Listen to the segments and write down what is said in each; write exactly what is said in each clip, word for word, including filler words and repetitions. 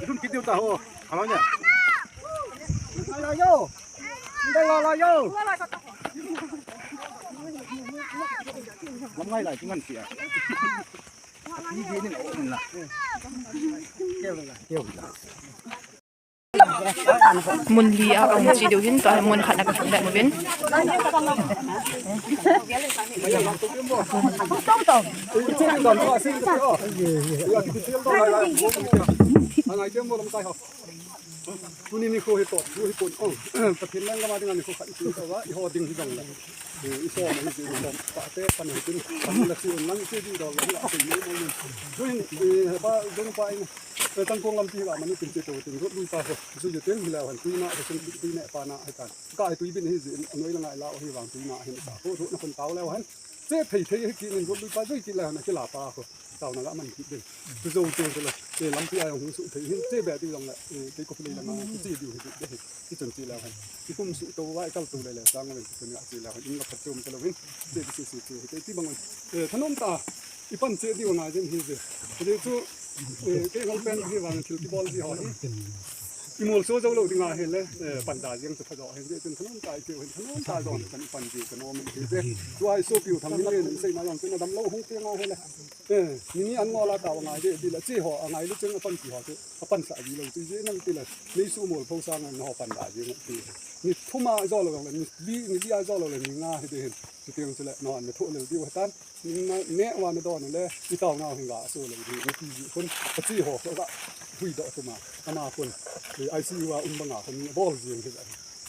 Idun kit diu ta ho. Halo nya. Lai lai yo. Lai lai lai yo. Lam ngai lai, tu ngan sia. Ni ni ni la. Keu la. Keu la. Mun li a kahung che diu hin, tua hi mun khat na kalhun le uvin. Tuni nikho hi to, tu hi pon ong. Pathen lang lama dinga nikho khat i pin to va, i ho ding hi jong le. I so ma hi, i so pa te pan hi tin, pan la si un lang che di do la, la se ni mo ni. Tu hin, eh, pa, dong pa in. Eh, Tangkong lampi hi ka mani tin che to tin, rot lui pa ho. Ju ju tin hi la han, tui na, sun tui ne pa na, hai kan. Ka ai tui bin hi ji, noi la ngai la, hi vang tui na, hin sa ho, rot na kon tau le han. Che thei thei hi ki nin, rot lui pa, ju ki la han, ki la pa ho. Tau na la man ki bin. Tu jo tin la. Eh, lampi a hung su thei hin, che be ti jong la. Eh, ke ko le la ma, che di hi de. Ti chun che la han. Ti kum su to wa kal to le le, sang wen, ti chun ya che la han. In la phat chom to lo hin. Che di su su che, ti bang wen. Eh, thanom ta. I pan che diu ngai jeng hi je. Hijeh chun, eh, kei ngal pen hi vang thil kibol ji ho hi. I mol so jo lo ding ahi le, eh, pan da jeng chu pha jo hi je chun thanom ta i keu hin thanom ta jong kan pan ji ka nom hi je. Tua i sopiu Thangminlen in sei ma jong chun a dam lo hung te ngai hi le. Eh, ni ni an ngol a ta ngai je ti le chi ho a ngai lu cheng a pan ti ho chu a pan sa ji lo chi je nang ti le. Ni su mol pho sa ngai ho pan da jeng ti. Ni thum a jo lo le ni li, ni li a jo lo le ni nga hi de hin. Chu tiang chu le no an me thu le diu tan. Na, ne wa na don le, i tau nau hin ga so le, ni ti ji khun, ka chi ho, ka hui do tu ma, ama khun, I C U a um banga khun, bol jing hi la.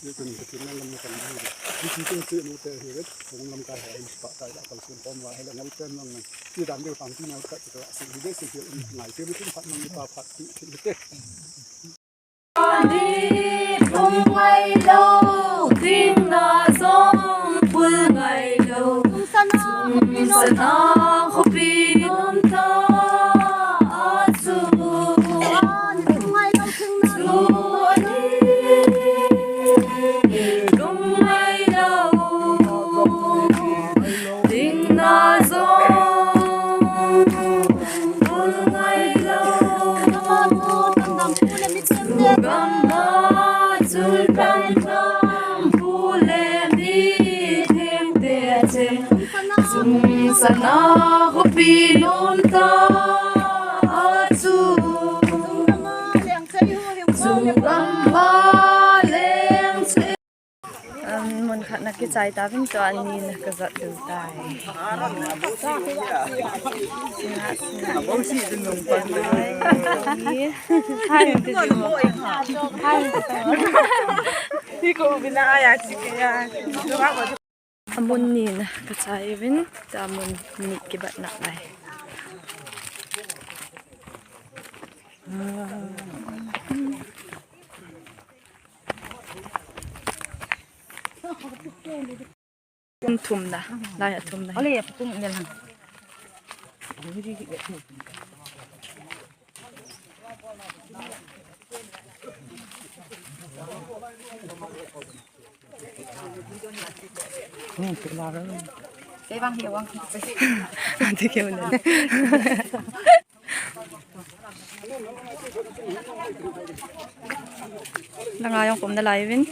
Ni kun ka tin lam na kan ni. Ni ti tin che nu te hi, kong lam kai ho, pa tai la kal sun pom wa, he la ngal pen lang nang. Ti dan deu tam ti na ka ti ka si, ni de si ti ngai te, ni tin phat nang ni pa phat ti, ti te. Ni lung ngai lo, ding na jong bul ngai lo. Sung sana khopi nom ta a chu. Chu ni lung ngai lo, ding na jong bul ngai lo. Gamla chul kan kam pu le mi theng te che. Sung sana khopi nom ta a chu. Sung gamla leng che. Um, mun khat na kichai ta vin tua ni na ka jot diu tai. Singa, singa. Hai, hai. Hi ko bina aya chike ya. A mun ni na ka chai vin, ta mun ni kibat na lai. Kum thum na, lai a thum na. Ale, kum ne lang. Kei vang hi vang. Ti keu ne. Langa jong kum na lai vin.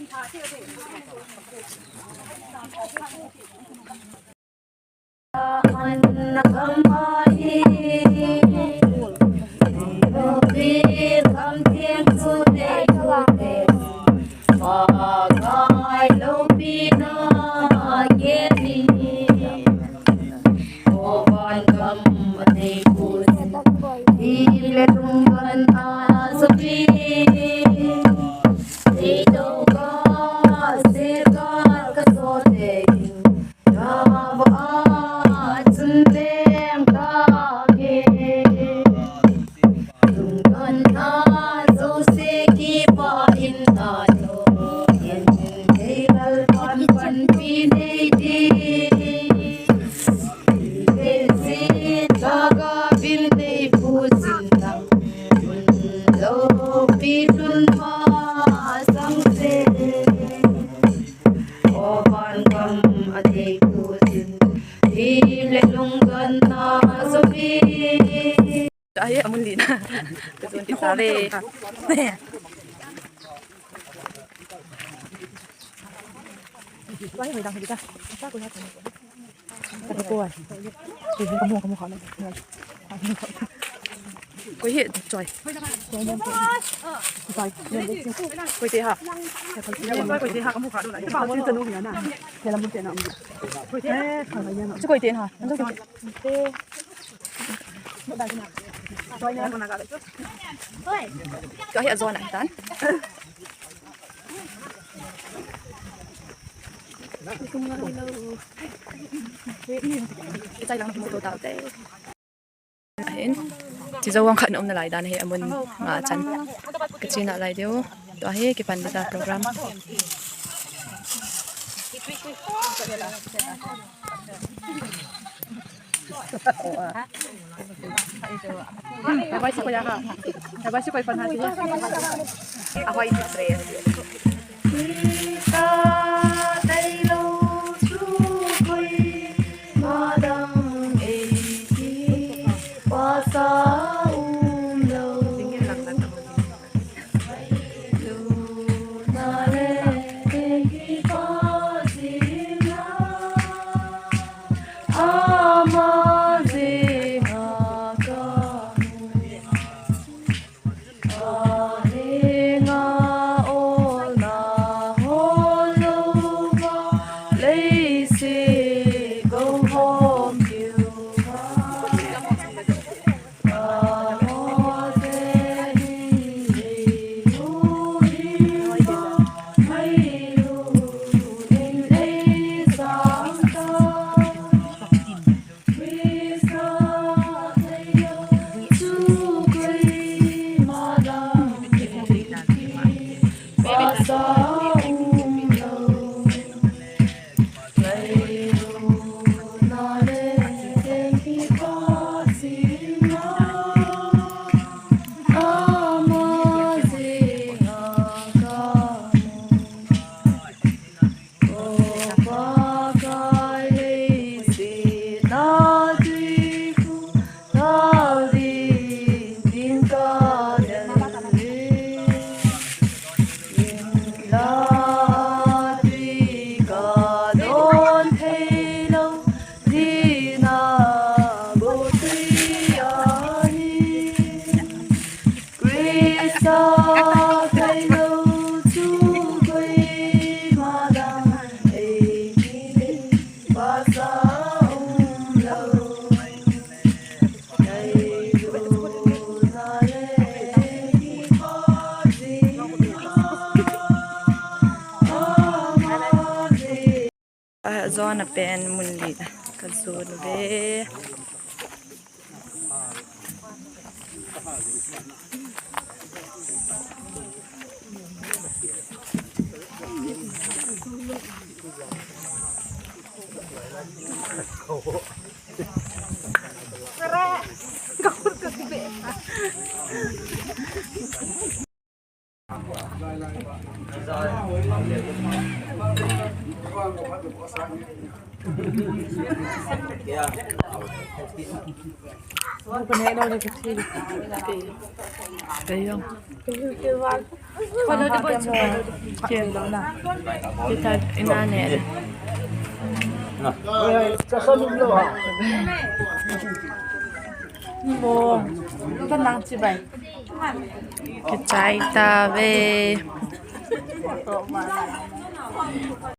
Lelung ganna supi. Ahi, amun lina. Kazun ti ta ve. Koi hi, choi. Koi te ha. Koi te ha, kamu kha do lai. Chu koi te ha. Chu ahi a zon a tan. Chai lang na to ta te. Ahin, chi zo vang khat na um na lai dan hi amun nga chan. Ka chi na lai deu. Tua hi kipan ding ta program. Ah, zona pen mun li da. Ka zona ve. Kichai ta ve.